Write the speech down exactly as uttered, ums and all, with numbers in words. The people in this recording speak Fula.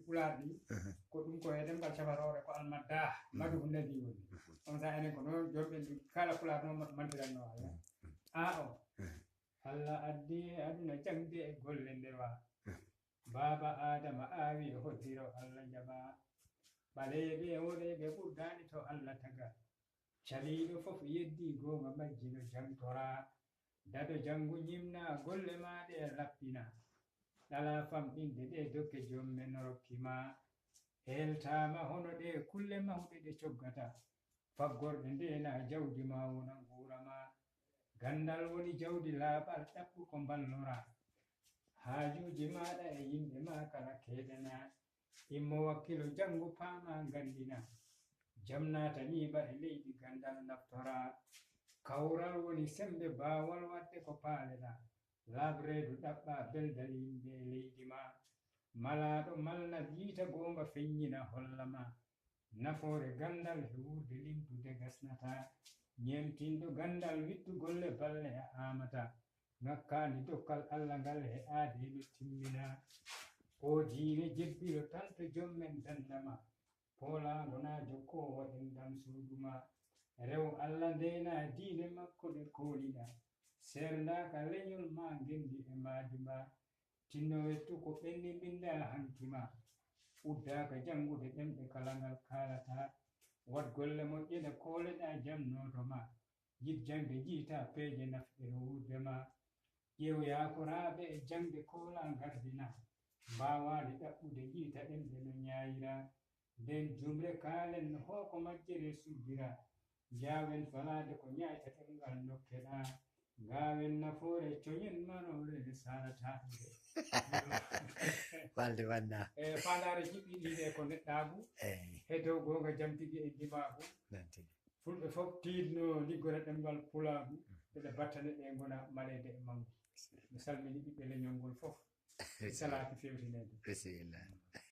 Pulaar ɗi, ko ɗum ko e ɗemngal cafaroore ko almadda, madu ko nadi woni. On sa enen ko noon joomɓe ɗi kala Pulaar noon mantiranno Allah. A o. Allah addi e aduna jaŋde e golle ndewa. Baaba Aadama aawi e hoddiro Allah jaɓa. Ɓaleeɓe e woɗeeɓe ɓurdaani to Allah taga. Caliiɗo fof yeddi goonga majjino jaŋtora. Dado janngu ñimna golle maa ɗe lappina. Ɗala famɗinde ɗe dokke joom men rokki ma. Heeltaama hono ɗe kulle mawɗe ɗe coggata. Faggorɗe ndeena jawdi ma wona nguura ma. Ganndal woni jawdi laaɓal ɗaɓɓu ko mballora. Haajuuji maaɗa e yimɓe ma kala keedana. Immo wakkilo janngu paama nganndina. Jam naatanii ɓaɗe leydi ganndal naftora. Kawral woni semmbe baawal waɗde ko paaleɗa. Laaɓreedu ɗaɓɓa beldal yimɓe e leydi ma. Malaaɗo malnat yiita goonga feññina holla ma. Nafoore ganndal he wuurde limtude gasnata. Ñeemtinɗo ganndal wittu golle balle a aamata. Ŋakkaani dokkal Allah ngal he aadee no timmina. O diine jebbilo tan to joom men danndama. Poolaango na jokkoowo enɗam suudu ma. Rew Allah ndeena diine makko ɗe kooliɗa. Seerndaaka leñol ma ngenndi e maadi ma. Tinno wettu ko ɓenni mbinnda hanki ma. Uddaaka janngude ɗemɗe kala ngal kaalata. Waɗ golle moƴƴe ɗe kooleɗa jamnooto ma. Yiɗ jaŋde jiyta peeje nafɗe e wuurde ma. Ƴeew yaakoraaɓe e jaŋde koola ngardina. Mbaawaani ɗaɓɓude jiyta ɗemɗe no ñaayira. Nden jumre kaalen no hooko majjere subbira. Njaawen falaade ko ñaayta ɗemngal nokkeɗa. Ngaawen nafoore coñen maroore nde sarataande. Walde wanna. E faandaare jiɓɓiɗiɗe ko neɗɗaagu. Eyi. He dow goonga jam tigi e ndimaagu. Nan tigi. Fulɓe fof tiiɗno liggore ɗemngal pulaagu. Ɓeɗe battane ɗe ngona maleede e mawgu. Mi salmini ɓiɓɓe leñol ngol fof. Mi salaaki fewtineede. Bisimilla.